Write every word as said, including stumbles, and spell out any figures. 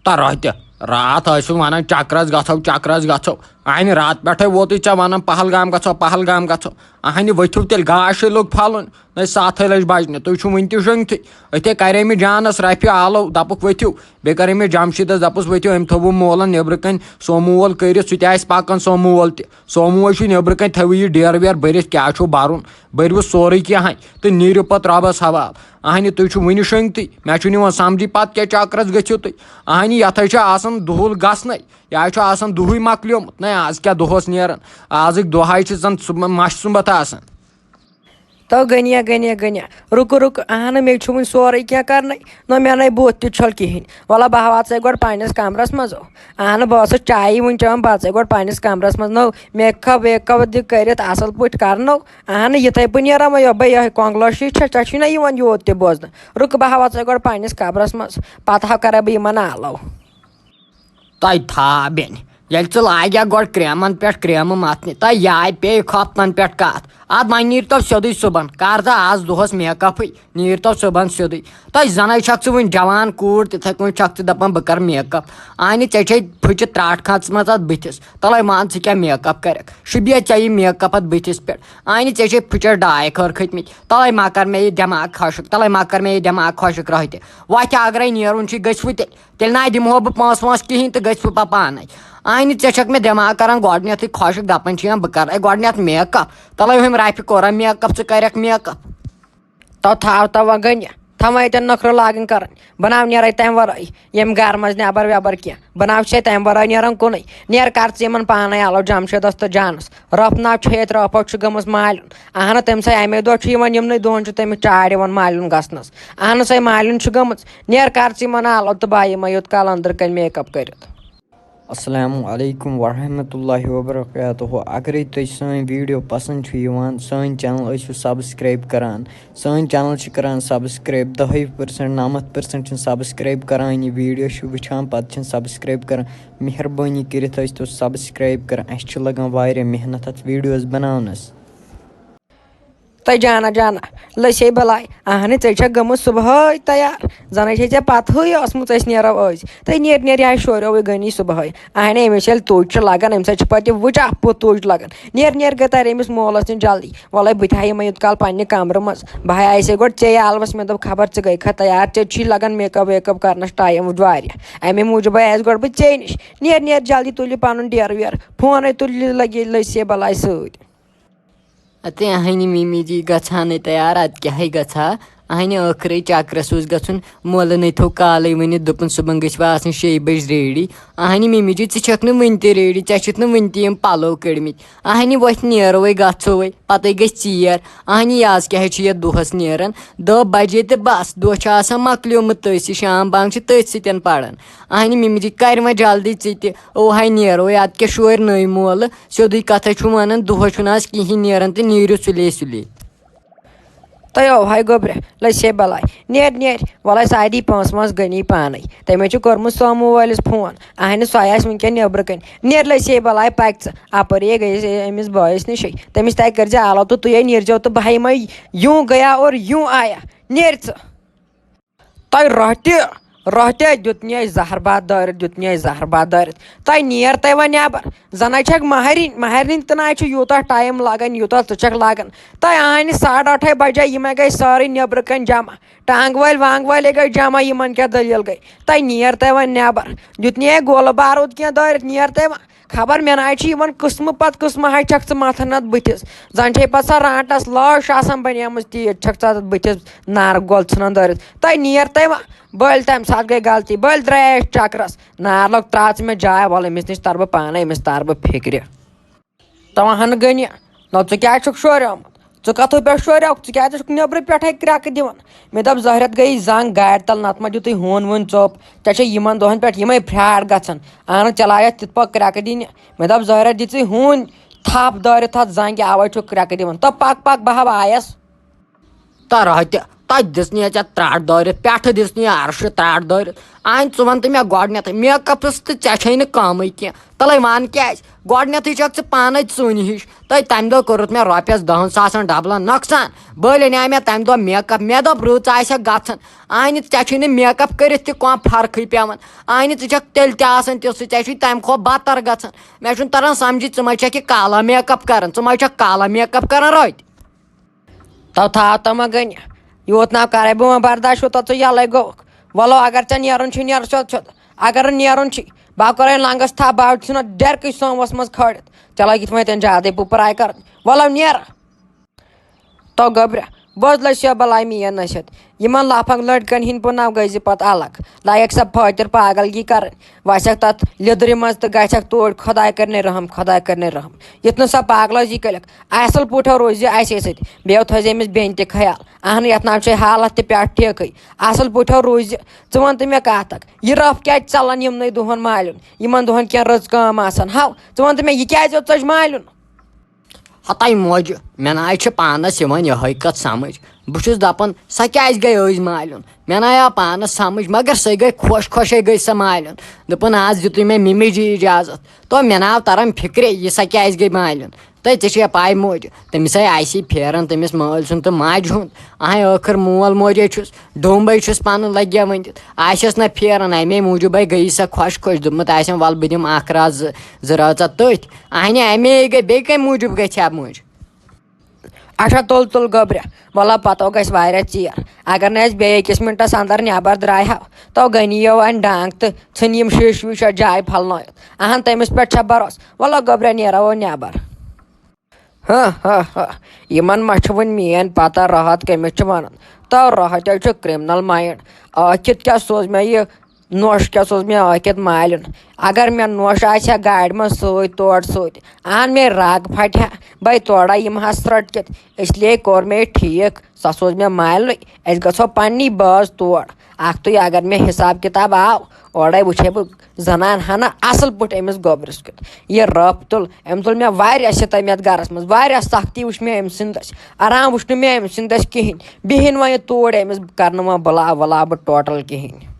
تہ راتہِ، راتھ ٲسِو ونان، "چکرس گژھو، چکرس گژھو۔" اہنہِ راتہٕ پٮ۪ٹھے ووتُے ژےٚ ونان، "پہلگام گژھو، پہلگام گژھو۔" اہنہِ ؤتھِو تیٚلہِ، گاشے لوٚگ پھلُن۔ نَے ستھے لٔج بجنہِ، تُہۍ چھِو وُنہِ تہِ شۄنٛگتھٕے۔ أتے کرے مےٚ جانس رفیع آلو، دپُکھ، "ؤتھِو۔" بیٚیہِ کرے مےٚ جمشیدس، دپُس، "ؤتھِو، أمۍ تھوٚوُن مولن نیٚبرٕ کنہِ سومو وول کٔرِتھ، سُہ تہِ آسہِ پکان سومو وول تہِ۔" سوموے چھُ نیٚبرٕ کنہِ، تھٲوِو یہِ ڈیرٕ ویرٕ بٔرِتھ، کیٛاہ چھُو برُن؟ بٔرِو سورُے کینٛہہ، تہٕ نیٖرِو پتہٕ رۄبس حوال۔ اہنہِ، تُہۍ چھِو وُنہِ شۄنٛگتھٕے، مےٚ چھُنہٕ یِوان سمجھٕے پتہٕ کیٛاہ چکرس گٔژھِو تُہۍ۔ اہنہِ، یتھے چھُ آسان دُہُل گژھنَے، یا چھُ آسان دُہُے مۄکلیومُت۔ نَے، از کیٛاہ دۄہس نیران؟ ازٕکۍ دۄہے چھِ زن سُہ مچھِ سُمبتھ آسان۔ تو گٔنیا، گٔنیا، گٔنیا، رُکہٕ، رُکہٕ، اہنہٕ، مےٚ چھُ وُنہِ سورُے کینٛہہ کرنَے، نہ مےٚ نَے بُتھ تہِ چھۄل کِہیٖنۍ۔ وَلہ، بہٕ ہاوہا ژَے گۄڈٕ پنٛنِس کمرس منٛز۔ اہنہٕ، بہٕ ٲسٕس چایی وُنہِ چٮ۪وان، بہٕ ژَے گۄڈٕ پنٛنِس کمرس منٛز۔ نو، میک اپ ویک اپ تہِ کٔرِتھ اَصٕل پٲٹھۍ کرنو۔ اہنہٕ، یِتھَے پٲٹھۍ نیران وۄنۍ یۄہے کۄنٛگلو شیٖشہِ چھےٚ، ژےٚ چھُے نہ یِوان یوٗت تہِ بوزنہٕ۔ رُکہٕ، بہٕ ہاوہا ژَے گۄڈٕ پنٛنِس کمرس منٛز، پتہٕ ہا کرے بہٕ یِمن آلو۔ تۄہہِ تھاو بیٚنہِ، ییٚلہِ ژٕ لاگکھ گۄڈٕ کرٛیمن پٮ۪ٹھ کرٛیمہٕ متھنہِ، تۄہہِ یاے پیٚیہِ خۄفتن پٮ۪ٹھ کتھ۔ ادٕ وۄنۍ نیٖرتو سیوٚدُے صُبحن، کر تہٕ آز دۄہس میک اپٕے، نیٖرتو صُبحن سیوٚدُے۔ تۄہہِ زنے چھکھ ژٕ وُنہِ جوان کوٗر، تِتھے کٔنۍ چھکھ ژٕ دپان بہٕ کرٕ میک اپ۔ اہنہِ، ژےٚ چھے پھُچہِ ترٛاٹھ کھژمٕژ اتھ بٕتھِس، تلے مان ژٕ کیٛاہ میک اپ کرکھ، شوٗبیا ژےٚ یہِ میک اپ اتھ بٕتھِس پٮ۪ٹھ؟ اہنہِ، ژےٚ چھے پھُچس ڈاے خٲر کھٔتمٕتۍ، تلے ما کر مےٚ یہِ دٮ۪ماغ خۄشک، تلے ما کر مےٚ یہِ دٮ۪ماغ خۄشک رٲہہِ تہِ۔ وتھِ اگرے نیرُن چھُے، گٔژھوٕ تیٚلہِ۔ تیٚلہِ نہ دِمہو بہٕ پونٛسہٕ وونٛسہٕ کِہیٖنۍ تہٕ گٔژھِو پَتہٕ پانَے۔ اہنہِ، ژےٚ چھَکھ مےٚ دٮ۪ماغ کَران گۄڈٕنٮ۪تھٕے خۄشٕک، دَپان چھِ یِم بہٕ کَرٕ گۄڈٕنٮ۪تھ میک اپ۔ تَلَے ہُمۍ رَفہِ کوٚرا میک اپ، ژٕ کَرٮ۪کھ میک اپ۔ تو تھاو تو وۄنۍ گٔنہِ، تھاوَے اَتٮ۪ن نٔخرٕ لاگٕنۍ کَرٕنۍ۔ بہٕ ناو نیرَے تَمہِ وَرٲے ییٚمہِ گَرٕ منٛز نٮ۪بَر وٮ۪بَر کینٛہہ۔ بہٕ ناو چھے تَمہِ وَرٲے نیران کُنُے۔ نیر کَر ژٕ یِمَن پانَے آلو جمشیدَس تہٕ جانَس۔ رۄپھ ناو چھے اَتہِ رۄپھو چھُ گٔمٕژ مالیُن۔ اہنہٕ، تٔمۍ سٕے اَمے دۄہ چھُ یِوان یِمنٕے دۄہَن چھُ تٔمِس چاڑ یِوان مالیُن گژھنَس۔ اہنہٕ، سۄے مالیُن چھُ گٔمٕژ۔ نیر کر ژٕ یِمن آلو تہٕ بہٕ یِمے یوت کال أنٛدرٕ کنہِ میک اپ کٔرِتھ۔ السلام علیکم ورحمۃ اللہ وبرکاتہ۔ اگرے تۄہہِ سٲنۍ ویڈیو پسند چھُ یِوان، سٲنۍ چینل ٲسِو سبسکرائب کران۔ سٲنۍ چینل چھِ کران سبسکرائب دَہے پٔرسنٹ، نَمَتھ پٔرسنٹ چھِنہٕ سبسکرائب کران۔ یہِ ویڈیو چھِ وٕچھان، پتہٕ چھِنہٕ سبسکرائب کران۔ مہربٲنی کٔرِتھ ٲسۍ تو سبسکرائب کران، اَسہِ چھِ لگان واریاہ محنت اتھ ویڈیوز بناونس۔ تہٕ جانا جانا، لٔسے بلاے، اہنہِ، ژےٚ چھےٚ گٔمٕژ صُبحٲے تیار۔ زَنَے چھے ژےٚ پَتہٕے ٲسمٕژ، أسۍ نیرو أزۍ۔ تہٕ نیر نیر، یہِ ہا شوریوٕے غنی صُبحٲے۔ اہنہِ، أمِس ییٚلہِ تُج چھُ لَگان، أمِس حظ چھِ پَتہٕ یہِ وٕچھ اَپُر تُج لَگان۔ نیر نیر گٔے تَرِ أمِس مولَس نِش جلدی۔ وَلَے، بہٕ تہِ ہا یِمَے یوٗت کال پنٛنہِ کَمرٕ منٛز۔ بہٕ ہا آیسے گۄڈٕ ژےٚ آلوَس، مےٚ دوٚپ، خبر ژٕ گٔے کھا تیار، ژےٚ چھُے لَگان میک اپ ویک اپ کَرنَس ٹایم واریاہ۔ اَمے موٗجوٗب آیس گۄڈٕ بہٕ ژےٚ نِش۔ نیر نیر جلدی، تُل یہِ پَنُن ڈیرٕ ویرٕ۔ فونَے تُل یہِ، لَگہِ لٔسے بلاے سۭتۍ۔ اتے اہنہِ ممی جی گژھان نے تیار، اتہِ کیٛاہ ہے گژھا؟ اہنہِ ٲخرے چکرس اوس گژھُن، مولن نے تھوٚو کالے ؤنِتھ، دوٚپُن صُبحن گٔژھۍ وۄنۍ آسٕنۍ شیٚیہِ بجہِ ریڈی۔ اہنہِ ممی جی، ژٕ چھکھ نہٕ وُنہِ تہِ ریڈی، ژےٚ چھِتھ نہٕ وُنہِ تہِ یِم پلو کٔڑمٕتۍ۔ اہنہِ وۄتھ نیروے گژھوے، پتے گژھِ ژیر۔ اہنہِ یہِ آز کیٛاہ ہے چھُ یتھ دۄہس نیران؟ دہ بجے تہٕ بس، دۄہ چھُ آسان مۄکلیومُت تٔتھۍ سۭتۍ، شام بانگ چھِ تٔتھۍ سۭتۍ پران۔ اہنہِ ممی جی، کرِ وۄنۍ جلدی ژٕ تہِ، اوہے نیروے، اتہِ کیٛاہ شورِ نٔے مولہٕ۔ سیوٚدُے کتھے چھُ ونان، دۄہے چھُنہٕ آز کِہینۍ نیران تہٕ نیٖرِو سُلے سُلے۔ تہٕ اوہے گوٚبرِ، لٔسے بلاے۔ نیر، نیر، وَلَے سادی پونٛسہٕ وونٛسہٕ غنی پانے۔ تٔمۍ چھُ کوٚرمُت سومو وٲلِس فون۔ اہنہِ، سُہ آسہِ وٕنکیٚن نیٚبرٕ کنہِ۔ نیر لٔسے بلاے، پکہِ ژٕ۔ اپٲرۍ گٔیے أمِس بٲیِس نِشے۔ تٔمِس تہِ کٔرۍ زِ آلو تہٕ تُہۍ ہے نیٖرزیو تہٕ بہٕ ہا یِمے یوں گیا اور یوں آیا۔ نیر ژٕ۔ تۄہہِ رۄہتہِ، رۄہتہِ دیُت نے زہر باد دٲرِتھ، دیُت نے زہر باد دٲرِتھ۔ تۄہہِ نیر تۄہہِ وۄنۍ نٮ۪بر۔ زَنَے چھَکھ مَہرِنۍ، مَہرِنۍ تہِ نہ چھُ یوٗتاہ ٹایم لَگان، یوٗتاہ ژٕ چھَکھ لَگان۔ تۄہہِ آنہِ ساڑٕ ٲٹھے بَجے، یِمَے گٔے سٲرٕے نٮ۪برٕ کَنۍ جمع۔ ٹانٛگہٕ وٲلۍ وانٛگہٕ وٲلۍ گٔے جمع، یِمَن کیٛاہ دٔلیٖل گٔے؟ تۄہہِ نیر تۄہہِ وۄنۍ نٮ۪بر۔ دیُت نے گولہٕ بارود کینٛہہ دٲرِتھ، نیر تۄہہِ وۄنۍ۔ خبر مےٚ نہ چھُ یِوان قٕسمہٕ پتہٕ قٕسمہٕ ہاے چھکھ ژٕ متھان اتھ بٕتھِس۔ زن چھے پتہٕ سۄ رانٹس لٲش آسان بنیمٕژ، تیٖژ چھکھ ژٕ اتھ بٕتھِس نارٕ گول ژھٕنان دٲرِتھ۔ تۄہہِ نیر تۄہہِ وۄنۍ۔ بٔلۍ تمہِ ساتہٕ گٔے غلطی، بٔلۍ درٛایے أسۍ چکرس۔ نار لوٚگ ترٛاژ مےٚ جاے، وۄلہٕ أمِس نِش ترٕ بہٕ پانے، أمِس تارٕ بہٕ فِکرِ۔ تمہن غنی، نہ ژٕ کیٛازِ چھُکھ شوریومُت؟ ژٕ کتھٕ پٮ۪ٹھ شوریوکھ؟ ژٕ کیٛازِ چھُکھ نیٚبرٕ پٮ۪ٹھے کرٛٮ۪کہٕ دِوان؟ مےٚ دوٚپ، زٲہرت گٔیے زنگ گاڑِ تل، نتہٕ ما دیُتُے ہوٗن ووٗن ژوٚپ؟ ژےٚ چھے یِمن دۄہن پٮ۪ٹھ یِمے فراڈ گژھان۔ اہن، ژےٚ لاگتھ تِتھ پٲٹھۍ کرٛٮ۪کہٕ دِنہِ۔ مےٚ دوٚپ، زٲہرت دِژٕے ہوٗنۍ تھپھ دٲرِتھ اتھ زنگہِ، اوے چھُکھ کرٛٮ۪کہٕ دِوان۔ تہٕ پک پک، بہٕ ہا آیس۔ تہ راتہِ، تَتہِ دِژ نہٕ ژےٚ ترٛٹھ دٲرِتھ، پٮ۪ٹھٕ دِژ نہٕ عرشہِ ترٛٹھ دٲرِتھ۔ اَہَن، ژٕ وَن تہٕ مےٚ گۄڈٕنٮ۪تھٕے، makeup-س تہٕ ژےٚ چھے نہٕ کٲمٕے کینٛہہ۔ تَلَے وَن کیٛازِ؟ گۄڈٕنٮ۪تھٕے چھَکھ ژٕ پانَے ژوٗنہِ ہِش۔ تہٕ تَمہِ دۄہ کوٚرُتھ مےٚ رۄپیَس دَہَن ساسَن ڈَبلَن نۄقصان۔ بٔلۍ اَنے مےٚ تَمہِ دۄہ makeup۔ مےٚ دوٚپ، رٕژ آسٮ۪کھ گژھان۔ اَہَنہِ، ژےٚ چھُے نہٕ makeup کٔرِتھ تہِ کانٛہہ فرقٕے پٮ۪وان۔ اَہَنہِ، ژٕ چھَکھ تیٚلہِ تہِ آسان تِژھٕے، ژےٚ چھُے تَمہِ کھۄتہٕ بدتر گژھان۔ مےٚ چھُنہٕ تران سَمجھی، ژٕ ما چھَکھ یہِ کالا makeup کَران، ژٕ ما چھَکھ کالا makeup کَران رۄتہِ؟ تو تھاو تو مہ گٔنہِ۔ یوٗت ناو کَرَے بہٕ وۄنۍ برداش، یوٗتاہ ژٕ یَلَے گوٚوُکھ۔ وَلو، اگر ژےٚ نیرُن چھُے، نیر سیوٚد سیوٚد۔ اگر نہٕ نیرُن چھُے، بہٕ ہا کَرَے لنٛگَس تھپھ، بہٕ ہا ژھٕنَتھ ڈٮ۪رکٕے سوموَس منٛز کھٲلِتھ۔ ژےٚ لَگہِ یِتھ پٲٹھۍ زیادَے پُپراے کَرٕنۍ۔ وَلو، نیر۔ تو گوٚبرا، بوز لَسیا بَلاے میٛٲنۍ نصیحت۔ یِمَن لافنگ لٔڑکَن ہِنٛدۍ پٲٹھۍ نہ گٔے زِ پَتہٕ الگ۔ لایَکھ سا فٲطر پاگلگی کَرٕنۍ۔ وَسٮ۪کھ تَتھ لیٚدرِ منٛز تہٕ گژھٮ۪کھ توٗرۍ، خۄداے کَرنَے رحم، خۄداے کَرنَے رحم۔ یُتھ نہٕ سۄ پاگلٲزی کٔلِکھ۔ اَصٕل پٲٹھۍ روزِ اَسے سۭتۍ۔ بیٚیہِ تھٲیزِ أمِس بیٚنہِ تہِ خیال۔ اَہنُو، یَتھ ناو چھے حالت تہِ پٮ۪ٹھ ٹھیکٕے۔ اَصٕل پٲٹھۍ روٗزِ۔ ژٕ وَن تہٕ مےٚ کَتھ اَکھ، یہِ رَف کیٛازِ ژَلان یِمنٕے دۄہَن مالیُن؟ یِمَن دۄہَن کینٛہہ رٕژ کٲم آسان۔ ہاو، ژٕ وَن تہٕ مےٚ، یہِ کیٛازِ اوٚت ژٔج مالیُن؟ ہتاے موجہِ، مےٚ نہ حظ چھِ پانس یِوان یِہوٚے کتھ سمجھ۔ بہٕ چھُس دپان، سۄ کیازِ گٔے أزۍ مالیُن؟ مےٚ نہ آو پانس سمجھ، مگر سۄ گٔے خۄش، خۄشے گٔے سۄ مالیُن۔ دوٚپُن، آز دیُتُے مےٚ مِمہِ جی اجازت۔ تو مےٚ نہ آو تران فکرے، یہِ سۄ کیازِ گٔے مالیُن؟ تہٕ ژےٚ چھےٚ پاے موجہِ، تٔمِس آے آسی پھیران، تٔمِس مٲلۍ سُنٛد تہٕ ماجہِ ہُنٛد۔ اہے ٲخٕر مول موجے چھُس، ڈومبے چھُس پنُن لگیا ؤنِتھ۔ آسٮ۪س نہ پھیران، امے موٗجوٗبے گٔیی سۄ خۄش خۄش۔ دوٚپمُت آسٮ۪م، ول بہٕ دِمہٕ اکھ راتھ زٕ، زٕ رٲژہ تٔتھۍ۔ اہنہِ، امے گٔے، بیٚیہِ کمہِ موٗجوٗب گژھِ ہا موج؟ اچھا، تُل، تُل، گوٚبریا، وَلہ، پَتہٕ گژھِ واریاہ ژیر۔ اگر نہٕ أسۍ بیٚیہِ أکِس مِنٹَس اَندَر نٮ۪بَر درٛاے ہاو، تو گٔنی یو اَنہِ ڈانٛگ تہٕ ژھٕنہِ یِم شیٖشہٕ ویٖشہٕ اَتھ جایہِ پھَلنٲوِتھ۔ اَہَن، تٔمِس پٮ۪ٹھ چھا بھروسہٕ؟ وَلہ، گوٚبریا، نیرو نٮ۪بَر۔ ہہ، ہہ، ہہ، یِمَن ما چھُ وٕنہِ میٛٲنۍ پَتہ راحت کٔمِس چھِ وَنان؟ تو راحت حظ چھُ criminal mind۔ ٲخِر کیٛاہ سوز مےٚ یہِ نوٚش کیٛاہ سوز مےٚ ٲکِت مالیُن؟ اگر مےٚ نوٚش آسہِ ہا گاڑِ منٛز سۭتۍ تورٕ سۭتۍ، اہن مےٚ رگ پھٹہِ ہا، بے تورے یِمہٕ ہا سرٛٹکِتھ۔ اس لیے کوٚر مےٚ یہِ ٹھیٖک، سۄ سوز مےٚ مالنٕے۔ أسۍ گژھو پننی بٲژ تور۔ اکھ تُے اگر مےٚ حساب کتاب آو، اورے وٕچھے بہٕ زنان ہنا اصل پٲٹھۍ أمِس گوٚبرِس کیُتھ۔ یہِ رۄپھ تُل، أمۍ تُل مےٚ واریاہ ستم یتھ گرس منٛز، واریاہ سختی وٕچھ مےٚ أمۍ سٕنٛدۍ دٔسۍ، آرام وٕچھ نہٕ مےٚ أمۍ سٕنٛدۍ دٔسۍ کِہینۍ۔ بِہِن وۄنۍ یہِ توٗرۍ أمِس، بہٕ کرنہٕ وۄنۍ بلا ولا بہٕ ٹوٹل کِہینۍ۔